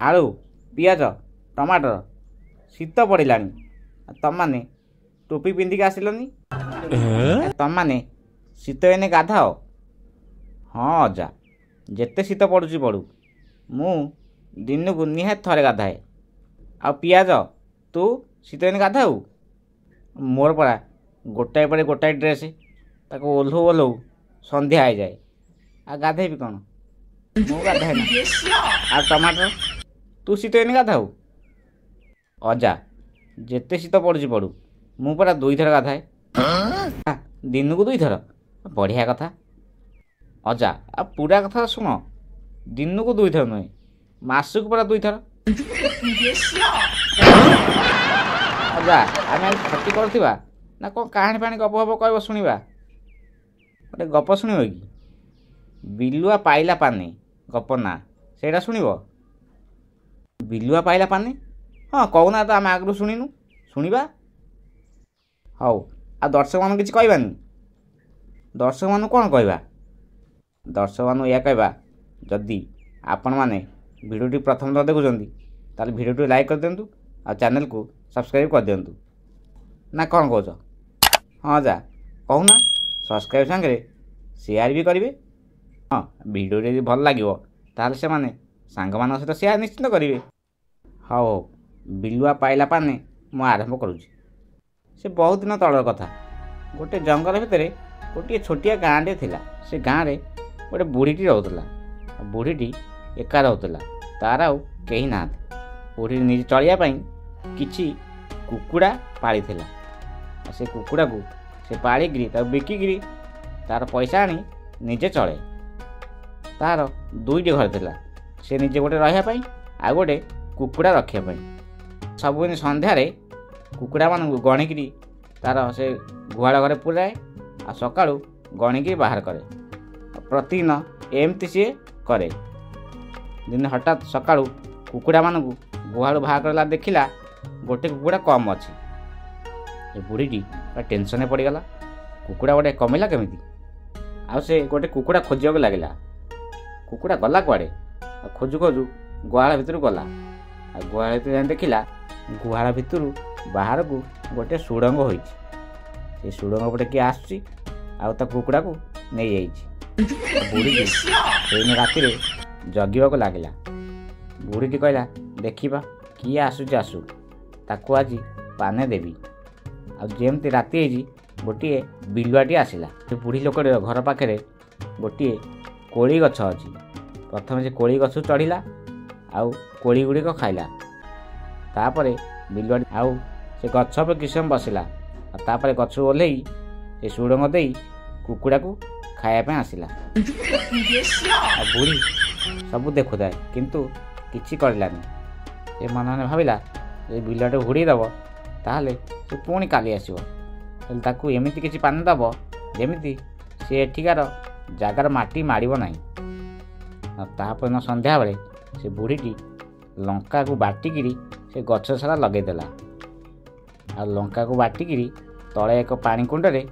ଆଳୁ, ପିଆଜ, ଟମାଟର, ଶୀତ ପଡ଼ିଲାଣି, ତମମାନେ ଟୋପି ପିନ୍ଧିକି ଆସିଲନି? ତମମାନେ ଶୀତ ଦିନେ ଗାଧାଅ? ହଁ ଅଜା, ଯେତେ ଶୀତ ପଡ଼ୁଛି ପଡ଼ୁ, ମୁଁ ଦିନକୁ ନିହାତି ଥରେ ଗାଧାଏ। ଆଉ ପିଆଜ, ତୁ ଶୀତ ଦିନେ ଗାଧାଉ? ମୋର ପରା ଗୋଟାଏ ପରେ ଗୋଟାଏ ଡ୍ରେସ୍, ତାକୁ ଓହ୍ଲଉ ଓହ୍ଲଉ ସନ୍ଧ୍ୟା ହେଇଯାଏ, ଆଉ ଗାଧେଇବି କ'ଣ? ମୁଁ ଗାଧାଏ ନା। ଆଉ ଟମାଟର, ତୁ ଶୀତ ଦିନେ ଗାଧାଉ? ଅଜା, ଯେତେ ଶୀତ ପଡ଼ୁଛି ପଡ଼ୁ, ମୁଁ ପରା 2ଥର ଗାଧାଏ। ଦିନକୁ 2ଥର? ବଢ଼ିଆ କଥା। ଅଜା, ଆଉ ପୁରା କଥା ଶୁଣ, ଦିନକୁ 2ଥର ନୁହେଁ, ମାସକୁ ପରା 2ଥର। ଅଜା, ଆମେ ଖଟି କରୁଥିବା ନା କ'ଣ କାହାଣୀ ଫାହାଣୀ ଗପ ଫପ କହିବ ଶୁଣିବା? ଗୋଟେ ଗପ ଶୁଣିବ କି? ବିଲୁଆ ପାଇଲା ପାନେ ଗପ ନା, ସେଇଟା ଶୁଣିବ? ବିଲୁଆ ପାଇଲା ପାନେ? ହଁ କହୁନା ତ, ଆମେ ଆଗରୁ ଶୁଣିନୁ, ଶୁଣିବା। ହଉ, ଆଉ ଦର୍ଶକମାନଙ୍କୁ କିଛି କହିବାନି? ଦର୍ଶକମାନଙ୍କୁ କ'ଣ କହିବା? ଦର୍ଶକମାନଙ୍କୁ ଏହା କହିବା, ଯଦି ଆପଣମାନେ ଭିଡ଼ିଓଟି ପ୍ରଥମ ଥର ଦେଖୁଛନ୍ତି ତାହେଲେ ଭିଡ଼ିଓଟି ଲାଇକ୍ କରିଦିଅନ୍ତୁ ଆଉ ଚ୍ୟାନେଲକୁ ସବସ୍କ୍ରାଇବ୍ କରିଦିଅନ୍ତୁ, ନା କ'ଣ କହୁଛ? ହଁ ଯା କହୁନା, ସବସ୍କ୍ରାଇବ୍ ସାଙ୍ଗରେ ସେୟାର ବି କରିବେ। ହଁ, ଭିଡ଼ିଓଟି ଯଦି ଭଲ ଲାଗିବ ତାହେଲେ ସେମାନେ ସାଙ୍ଗମାନଙ୍କ ସହିତ ସେୟାର ନିଶ୍ଚିନ୍ତ କରିବେ। ହଉ ହଉ, ବିଲୁଆ ପାଇଲା ପାନେ ମୁଁ ଆରମ୍ଭ କରୁଛି। ସେ ବହୁତ ଦିନ ତଳର କଥା। ଗୋଟେ ଜଙ୍ଗଲ ଭିତରେ ଗୋଟିଏ ଛୋଟିଆ ଗାଁଟିଏ ଥିଲା। ସେ ଗାଁରେ ଗୋଟେ ବୁଢ଼ୀଟି ରହୁଥିଲା। ବୁଢ଼ୀଟି ଏକା ରହୁଥିଲା, ତାର ଆଉ କେହି ନାହାନ୍ତି। ବୁଢ଼ୀଟି ନିଜେ ଚଳିବା ପାଇଁ କିଛି କୁକୁଡ଼ା ପାଳିଥିଲା। ଆଉ ସେ କୁକୁଡ଼ାକୁ ସେ ପାଳିକିରି ତାକୁ ବିକିକିରି ତାର ପଇସା ଆଣି ନିଜେ ଚଳେ। ତାର 2ଟି ଘର ଥିଲା, ସେ ନିଜେ ଗୋଟେ ରହିବା ପାଇଁ ଆଉ ଗୋଟେ କୁକୁଡ଼ା ରଖିବା ପାଇଁ। ସବୁଦିନ ସନ୍ଧ୍ୟାରେ କୁକୁଡ଼ାମାନଙ୍କୁ ଗଣିକିରି ତାର ସେ ଗୁହାଳ ଘରେ ପୁରାଏ ଆଉ ସକାଳୁ ଗଣିକି ବାହାର କରେ। ପ୍ରତିଦିନ ଏମିତି ସିଏ କରେ। ଦିନେ ହଠାତ୍ ସକାଳୁ କୁକୁଡ଼ାମାନଙ୍କୁ ଗୁହାଳୁ ବାହାର କଲା, ଦେଖିଲା ଗୋଟେ କୁକୁଡ଼ା କମ୍ ଅଛି। ଏ ବୁଢ଼ୀଟି ପୁରା ଟେନସନ୍ରେ ପଡ଼ିଗଲା, କୁକୁଡ଼ା ଗୋଟେ କମିଲା କେମିତି? ଆଉ ସେ ଗୋଟେ କୁକୁଡ଼ା ଖୋଜିବାକୁ ଲାଗିଲା। କୁକୁଡ଼ା ଗଲା କୁଆଡ଼େ? ଆଉ ଖୋଜୁ ଖୋଜୁ ଗୁହାଳ ଭିତରୁ ଗଲା। ଆଉ ଗୁହାଳ ଭିତରୁ ଯାଇ ଦେଖିଲା ଗୁହାଳ ଭିତରୁ ବାହାରକୁ ଗୋଟେ ସୁଡ଼ଙ୍ଗ ହୋଇଛି। ସେ ସୁଡ଼ଙ୍ଗ ପଟେ କିଏ ଆସୁଛି ଆଉ ତା କୁକୁଡ଼ାକୁ ନେଇଯାଇଛି। ବୁଢ଼ୀଟି ସେଇଦିନ ରାତିରେ ଜଗିବାକୁ ଲାଗିଲା। ବୁଢ଼ୀଟି କହିଲା, ଦେଖିବା କିଏ ଆସୁଛି ଆସୁ, ତାକୁ ଆଜି ପାନେ ଦେବି। ଆଉ ଯେମିତି ରାତି ହେଇଛି ଗୋଟିଏ ବିଲୁଆଟି ଆସିଲା। ସେ ବୁଢ଼ୀ ଲୋକଟିର ଘର ପାଖରେ ଗୋଟିଏ କୋଳି ଗଛ ଅଛି। ପ୍ରଥମେ ସେ କୋଳି ଗଛ ଚଢ଼ିଲା ଆଉ କୋଳି ଗୁଡ଼ିକ ଖାଇଲା। ତାପରେ ବିଲୁଆଟି ଆଉ ସେ ଗଛ ଉପରେ କିଛି ସମୟ ବସିଲା। ଆଉ ତାପରେ ଗଛରୁ ଓହ୍ଲେଇ ସେ ସୁଡ଼ଙ୍ଗ ଦେଇ କୁକୁଡ଼ାକୁ ଖାଇବା ପାଇଁ ଆସିଲା। ଆଉ ବୁଢ଼ୀ ସବୁ ଦେଖୁଥାଏ କିନ୍ତୁ କିଛି କରିଲାନି। ସେ ମନେ ମନେ ଭାବିଲା, ଯଦି ବିଲୁଆଟିକୁ ହୁଡ଼େଇ ଦେବ ତାହେଲେ ସେ ପୁଣି କାଲି ଆସିବ, ହେଲେ ତାକୁ ଏମିତି କିଛି ପାନ ଦେବ ଯେମିତି ସେ ଏଠିକାର ଜାଗାର ମାଟି ମାଡ଼ିବ ନାହିଁ। ଆଉ ତାପରଦିନ ସନ୍ଧ୍ୟାବେଳେ ସେ ବୁଢ଼ୀଟି ଲଙ୍କାକୁ ବାଟିକିରି ସେ ଗଛ ସାରା ଲଗେଇଦେଲା। ଆଉ ଲଙ୍କାକୁ ବାଟିକିରି ତଳେ ଏକ ପାଣି କୁଣ୍ଡରେ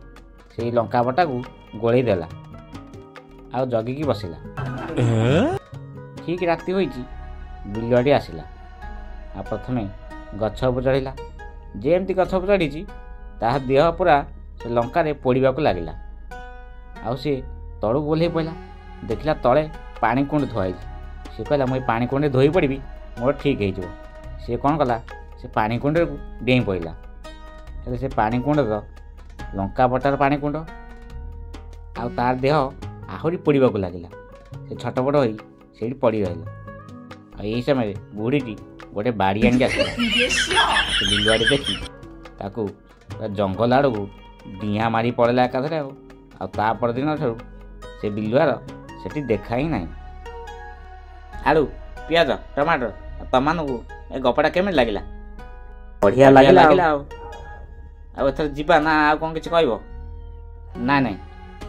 ସେଇ ଲଙ୍କା ବଟାକୁ ଗୋଳେଇ ଦେଲା ଆଉ ଜଗିକି ବସିଲା। ଠିକ୍ ରାତି ହୋଇଛି, ବିଲୁଆଟି ଆସିଲା ଆଉ ପ୍ରଥମେ ଗଛ ଉପରେ ଚଢ଼ିଲା। ଯେମିତି ଗଛ ଉପରେ ଚଢ଼ିଛି ତାହା ଦେହ ପୁରା ସେ ଲଙ୍କାରେ ପୋଡ଼ିବାକୁ ଲାଗିଲା। ଆଉ ସେ ତଳକୁ ଓହ୍ଲେଇ ପଡ଼ିଲା, ଦେଖିଲା ତଳେ ପାଣି କୁଣ୍ଡ ଥୁଆ ହେଇଛି। ସେ କହିଲା, ମୁଁ ଏ ପାଣି କୁଣ୍ଡରେ ଧୋଇ ପଡ଼ିବି, ମୋର ଠିକ୍ ହେଇଯିବ। ସେ କ'ଣ କଲା, ସେ ପାଣି କୁଣ୍ଡକୁ ଡେଇଁ ପଡ଼ିଲା। ହେଲେ ସେ ପାଣି କୁଣ୍ଡ ତ ଲଙ୍କା ବଟାର ପାଣି କୁଣ୍ଡ, ଆଉ ତାର ଦେହ ଆହୁରି ପୋଡ଼ିବାକୁ ଲାଗିଲା। ସେ ଛଟପଟ ହୋଇ ସେଇଠି ପଡ଼ି ରହିଲା। ଆଉ ଏହି ସମୟରେ ବୁଢ଼ୀଟି ଗୋଟେ ବାଡ଼ି ଆଣିକି ଆସିଲା। ସେ ବିଲୁଆଟି ଦେଖି ତାକୁ ଜଙ୍ଗଲ ଆଡ଼କୁ ଡିଆଁ ମାରି ପଳେଇଲା ଏକାଥରେ। ଆଉ ତା ପରଦିନ ଠାରୁ ସେ ବିଲୁଆର ସେଠି ଦେଖା ହିଁ ନାହିଁ। ଆଳୁ, ପିଆଜ, ଟମାଟର, ତମମାନଙ୍କୁ ଏ ଗପଟା କେମିତି ଲାଗିଲା? ବଢ଼ିଆ ଲାଗିଲା। ଆଉ ଏଥର ଯିବା ନା ଆଉ କ'ଣ କିଛି କହିବ? ନାଇଁ ନାଇଁ,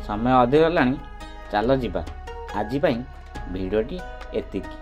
ସମୟ ଅଧିକ ହେଲାଣି, ଚାଲ ଯିବା। ଆଜି ପାଇଁ ଭିଡ଼ିଓଟି ଏତିକି।